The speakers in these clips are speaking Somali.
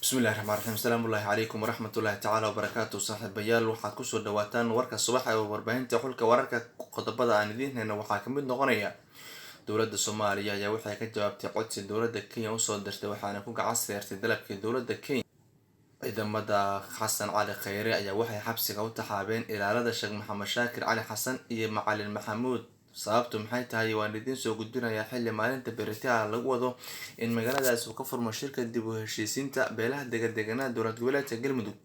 Bismillahi raxmaan raxiim. Asalaamu calaykum waraxmatullaahi tacaala wabarakaatu. Saaxiibayaal, waxaad kusoo dhawaataan warka subax ee warbaahinta xulka wararka. Qodobada aan idiin hayno waxaa kamid noqonaya: dowladda Soomaaliya ayaa waxay ka jawaabtay codsi dowladda Kenya usoo dirtay, waxaana ku gacan seertay dalabkii dowladda Kenya. Ciidamada Xasan Cali Kheyre ayaa waxay xabsiga u taxaabeen ilaalada Sheekh Maxamed Shaakir Cali Xasan iyo Macalin Maxamuud. Sababtu maxay tahay waan idiin soo gudbinayaa, xilli maalinta beritaha lagu wado in magaaladaasi uu ka furmo shirka dib u heshiisiinta beelaha degadeganaa dowlad goboleedka Galmudug.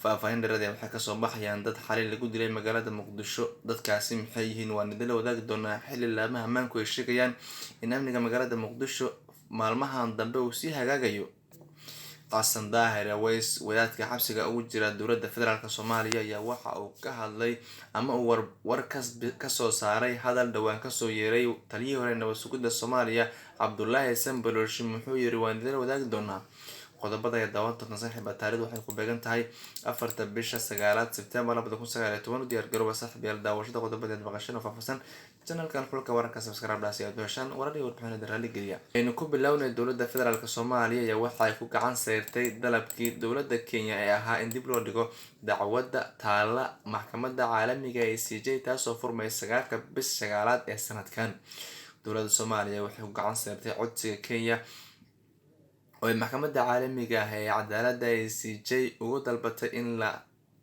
Faahfaahin dheeraad waxay kasoo baxayaan dad xalay lagu dilay magaalada Muqdisho. Dadkaasi maxay yihiin waan idinla wadaagi doonaa, xilli laamaha ammaanku ay sheegayaan in amniga magaalada Muqdisho maalmahan dambe uu sii hagaagayo. Xasan Daahir Aweys, wadaadka xabsiga ugu jira dowladda federaalk Soomaaliya, ayaa waxa uu ka hadlay ama uu war kasoo saaray hadal dhowaan kasoo yeeray taliyihii hore nabad sugidda Soomaaliya Cabdulaahi Sanbalolshe. Muxuu yiri waan idinla wadaagi doonaa. Qodobada ayaa daawan doontaan, saaxiiba. Taarikhdu waxay ku beegan tahay 4-ta bisha 9aad Sebtembar 2019. U diyaar garooba, saaxiibayaal, daawashada qodobadeed maqashada faahfaahsan. Channelkan xulka wararka subscribe dhaasi aad u heshaan warar iyo warbixinada raaligeliya. Aynu ku bilownay: dowladda federaalk Soomaaliya ayaa waxay ku gacan seyrtay dalabkii dowladda Kenya ee ahaa in dib loo dhigo dacwadda taala maxkamadda caalamiga ee C J, taasoo furmaysa 9-ka bis 9aad ee sanadkan. Dowladda Soomaaliya waxay ku gacan seyrtay codsiga Kenya oo ay maxkamadda caalamiga ah ee cadaaladda ee C J ugu dalbatay in la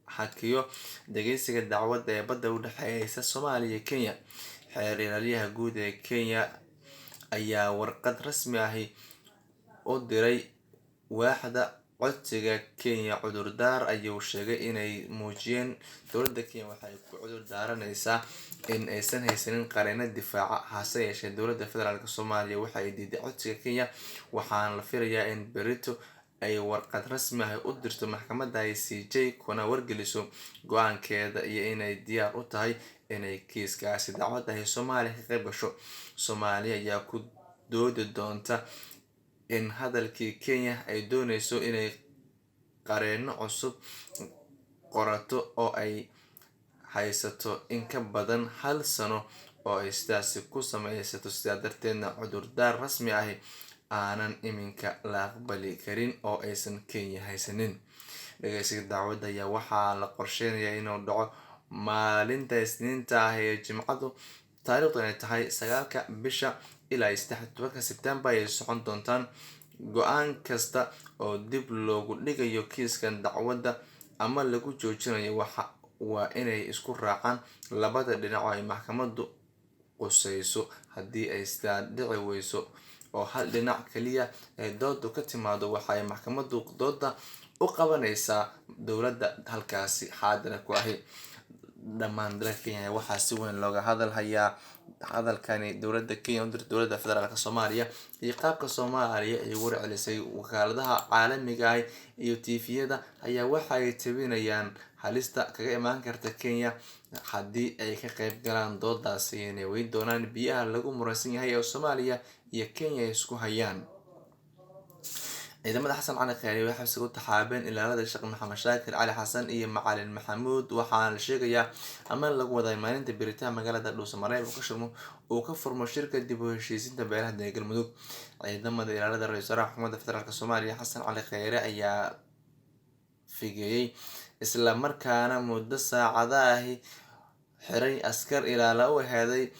hakiyo dhageysiga dacwadda ee badda u dhexeysa Soomaaliya iyo Kenya. Xeer ilaaliyaha guud ee Kenya ayaa warqad rasmi ahi u diray waaxda codsiga Kenya. Cudurdaar ayuu sheegay inay muujiyeen. Dowladda Kenya waxay ku cudur daaraneysaa in aysan haysanin qareeno difaaca. Hase yeeshee, dowladda federaalk Soomaaliya waxa ay diiday codsiga Kenya, waxaana la filayaa in berito ay warqad rasmi ah u dirto maxkamadda I C J kuna wargeliso go-aankeeda iyo inay diyaar u tahay inay kiiskaasi dacwad ahi Soomaaliya ka qayb gasho. Soomaaliya ayaa ku doodi doonta in hadalkii Kenya ay dooneyso inay qareeno cusub qorato oo ay haysato in ka badan hal sano oo ay sidaasi ku sameysato, sidaa darteedna cudurdaar rasmi ahi aanan iminka la aqbali karin oo aysan Kenya haysanin. Dhageysiga dacwadda ayaa waxaa la qorsheynayaa inuu dhaco maalinta Isniinta ah ee Jimcadu taariikhdu ay tahay 9-ka bisha ilaa 13-ka Sebtembar ayay socon doontaan. Go-aan kasta oo dib loogu dhigayo kiiskan dacwadda ama lagu joojinayo waxa waa inay isku raacaan labada dhinac oo ay maxkamaddu quseyso. Haddii ay sidaa dhici weyso oo hal dhinac kaliya ay doodu ka timaado, waxa ay maxkamaddu dooda u qabaneysaa dowladda halkaasi xaadira ku ahi. Dhammaan dalka Kenya waxaa si weyn looga hadal hayaa hadalkani dowladda Kenya u dirtay dowladda federaalk Soomaaliya iyo qaabka Soomaaliya ay ugu warcelisay. Wakaaladaha caalamiga ah iyo TV-yada ayaa waxa ay tabinayaan halista kaga imaan karta Kenya haddii ay ka qayb galaan doodaasi, inay weyn doonaan biyaha lagu muransan yahay ee Soomaaliya iyo Kenya ay isku hayaan. Ciidamada Xasan Cali Kheyre waxay xabsiga u taxaabeen ilaalada Sheekh Maxamed Shaakir Cali Xasan iyo Macalin Maxamuud. Waxaana la sheegayaa ama lagu waday maalinta beritaan magaalada Dhuusamareeb uu ka furmo shirka dib u heshiisiinta beelaha degan Galmudug. Ciidamada ilaalada ra-iisul wasaaraha xukuumadda federaalk Soomaaliya Xasan Cali Kheyre ayaa figeeyay, isla markaana muddo saacadahi xiray askar ilaala u heeday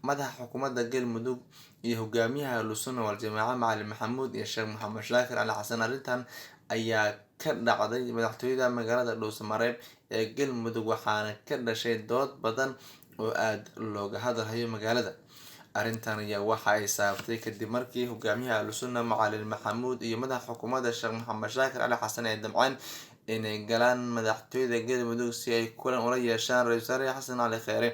madaxa xukuumadda Galmudug iyo hogaamiyaha Ahlu Sunna wal-Jamaaca Macalin Maxamuud iyo Sheekh Maxamed Shaakir Cali Xasan. Arrintan ayaa ka dhacday madaxtooyada magaalada Dhuusamareeb ee Galmudug, waxaana ka dhashay dood badan oo aada looga hadalhayo magaalada. Arrintan ayaa waxa ay sababtay kadib markii hogaamiyaha Ahlu Sunna Macalin Maxamuud iyo madaxa xukuumadda Sheekh Maxamed Shaakir Cali Xasan ay damceen inay galaan madaxtooyada Galmudug si ay kulan ula yeeshaan ra-iisul wasaare Xasan Cali Kheyre,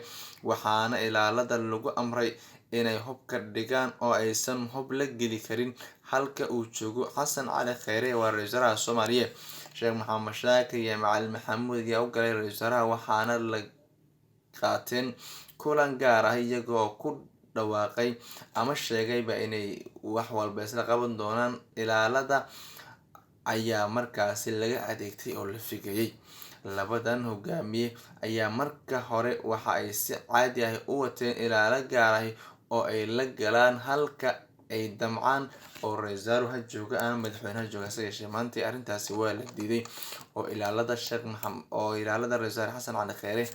waxaana ilaalada lagu amray inay hub ka dhigaan oo aysan hub la geli karin halka uu joogo Xasan Cali Kheyre, waa ra-iisul wasaaraha Soomaaliya. Sheekh Maxamed Shaakir iyo Macalin Maxamuud ayaa u galay ra-iisul wasaaraha, waxaana la qaateen kulan gaar ah, iyagoo ku dhawaaqay ama sheegayba inay wax walba isla qaban doonaan. Ilaalada ayaa markaasi laga adeegtay oo la figeeyay. Labadan hogaamiye ayaa marka hore waxa ay si caadi ah u wateen ilaalo gaar ah oo ay la galaan halka ay damcaan oo ra-iisul wasaaruhu ha jooga ama madaxweynaha jooga. Hase yeeshee maanta arrintaasi waa la diiday oo ilaalada Sheekh Maxamed oo ilaalada ra-iisul wasaare Xasan Cali Kheyre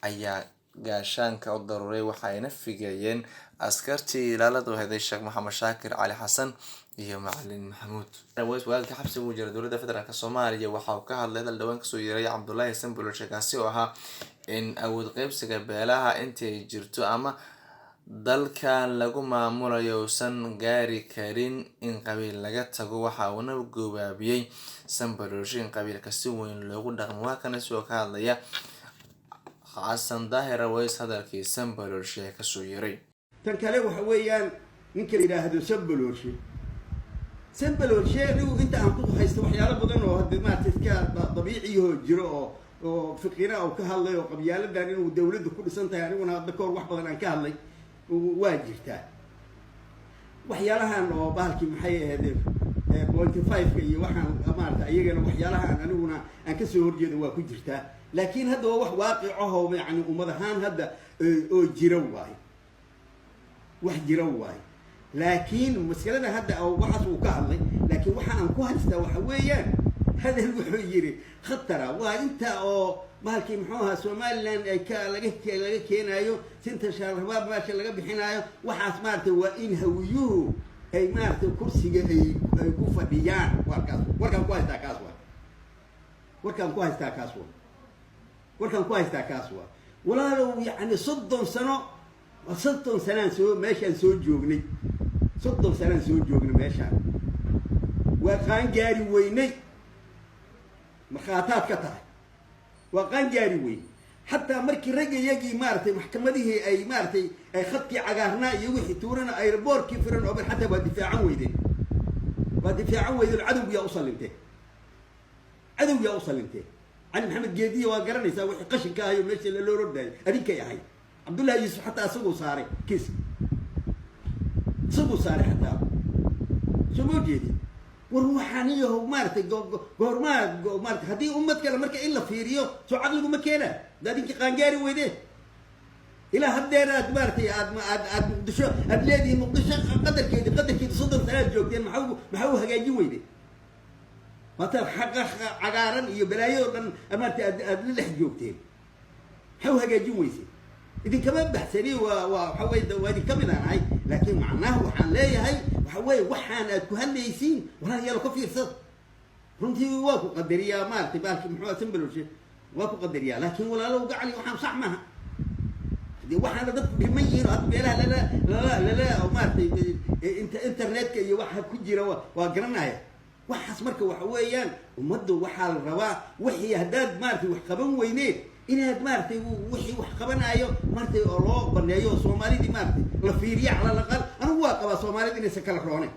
ayaa gaashaanka u daruuray, waxayna figeeyeen askartii ilaaladu heday Sheekh Maxamed Shaakir Cali Xasan iyo Macalin Maxamuud. Waalidka xabsiga ugu jira dowladda federaalk Soomaaliya waxa uu ka hadlay hadal dhawaan kasoo yeeray Cabdullaahi Sanbuloshe, kaasi oo ahaa in awood qeybsiga beelaha intii ay jirto ama dalkan lagu maamulayo uusan gaari karin in qabiil laga tago. Waxa uuna gobaabiyey Sanbuloshe in qabiilka si weyn loogu dhaqmo. Waa kana isagoo ka hadlaya Xasan Daahir Aweys hadalkii Sanbuloshe kasoo yeeray. Tan kale waxa weeyaan ninka la yidhaahdo Sanbalooshe, Sanbalooshe anigu inta aan ku haysto waxyaalo badan oo hadda maarata iska dabiiciyahoo jiro oo fiqina oo ka hadlay oo qabyaaladan inuu dawladdu ku dhisan tahay, aniguna hadda kahor wax badan aan ka hadlay waa jirtaa. Waxyaalahan oo bahalkii maxay ahayd 0.5-ka iyo waxaan maarata iyagana waxyaalahan aniguna aan kasoo horjeedo waa ku jirtaa, laakiin hadda waa wax waaqicaho yani ummad ahaan hadda oo jira waayo, wax jira waayo. Laakiin maskalada hadda oo waxaas uu ka hadlay, laakiin waxa aan ku haystaa waxa weeyaan hadal wuxuu yidhi khatara waa inta oo bahalkii muxuu ahaa Somaliland ay ka laga keenaayo sinta shaarabaab meesha laga bixinaayo, waxaas maaragtay waa in hawiyuhu ay maaragtay kursiga ay ku fadhiyaan. Warkaas warkaan ku haystaa kaas waa, warkaan ku haystaa kaas waa, warkaan ku haystaa kaas waa. Walaalow, yacni 30 sano, 30 sanaan soo meeshaan soo joognay, 30 sanaan soo joognay meeshaan, waa qaangaari weynay, markhaataad ka tahay, waa qaangaari weyn. Xataa markii ragga iyagii maaragtay maxkamadihii ay maaragtay ay khadkii cagaarnaa iyo wixii tuurana airboortkii firan oo xataa waa difaacan weydeen, waa difaacan weydeen. Cadowgiyaa u sallimteen, cadowgiyaa u sallimteen. Cali Maxamed Geediya waa garanaysaa wixii qashinka ahayo meesha laloo rodaayo adinkay ahayd. Cabdullahi Yuusuf xataa isaguu saaray kiis, isaguu saaray xataa, soo ma jeedin? War waxaan iyaho maaratay goormaa maarata haddii ummad kale marka in la fiiriyo soo caqligu ma keenaa? Hadda adinkii qaangaari weydeen ilaa haddeer aad maaratay aad aad aad Muqdisho aad leedihiin, Muqdisho qadarkeedi 30 sanaad joogteen, maxaa u hagaajin weyde? Maata xaqa cagaaran iyo balaayo o dhan maarata aad la dhex joogteen, maxaa u hagaajin weyse? Idinkama baxsani, waa waxa wey waa idinka mid aan ahay, laakiin macnaha waxaan leeyahay waxa weeye waxaan aad ku hadlaysiin walaalayaal ka fiirsada. Runtii waa ku qadariyaa maaratay baalki muxuu Sanbaloshe, waa ku qadariyaa, laakiin walaalow gacali waxaan sax maaha. De waxaana dadku dhiman yihiin oo hadda meelaha lala maaratay internetka iyo waxa ku jira waa garanaya waxaas. Marka waxa weeyaan ummaddu waxaa la rabaa wixii haddaad maaratay wax qaban weyneen inaad maaratay wixii wax qabanaayo maaratay oo loo baneeyo oo soomaalidii maaratay la fiiriya cala alaqal. Anigu waa qabaa soomaalida inaysan kala rooneyn,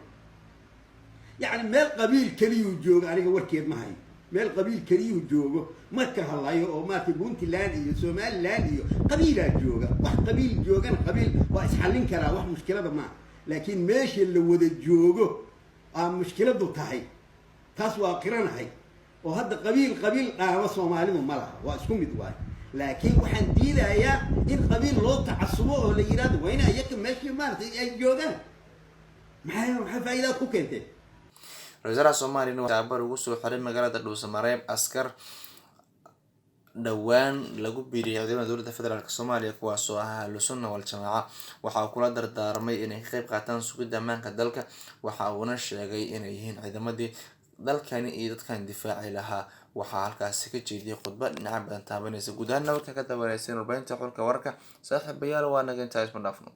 yacni meel qabiil keliyuu joogo aniga warkeed ma hayo, meel qabiil keliyuu joogo ma ka hadlayo oo maaratay Puntland iyo Somaliland iyo qabiilaa jooga, wax qabiil joogana qabiil waa isxallin karaa, wax mushkilada maaha. Laakiin meesha la wada joogo aa mushkiladu tahay, taas waa qiranahay oo hadda qabiil qabiil dhaama soomaalidu ma laha, waa isku mid waayo. Laakiin waxaan diidayaa in qabiil loo tacasubo oo la yidhahdo waa ina iyaka meeshii maaratay ay joogaan. Maxaa faa'iidaad ku keenteen? Ra-iisul wasaaraha Soomaaliya tababar ugu soo xiray magaalada Dhuusamareeb askar dhowaan lagu biiriyay ciidamada dowladda federaalk Soomaaliya, kuwaasoo ah Ahlu Sunna wal-Jamaaca. Waxa uu kula dardaarmay inay ka qeyb qaataan sugidda ammaanka dalka, waxa uuna sheegay inay yihiin ciidamadii dalkani iyo dadkan difaaci lahaa. Waxaa halkaasi ka jeediyay khudbad dhinaca badan taabanaysa. Guud ahaana warka ka dabareyseen warbaahinta xulka wararka, saaxiibayaal, waa naga intaa, isma dhaafno.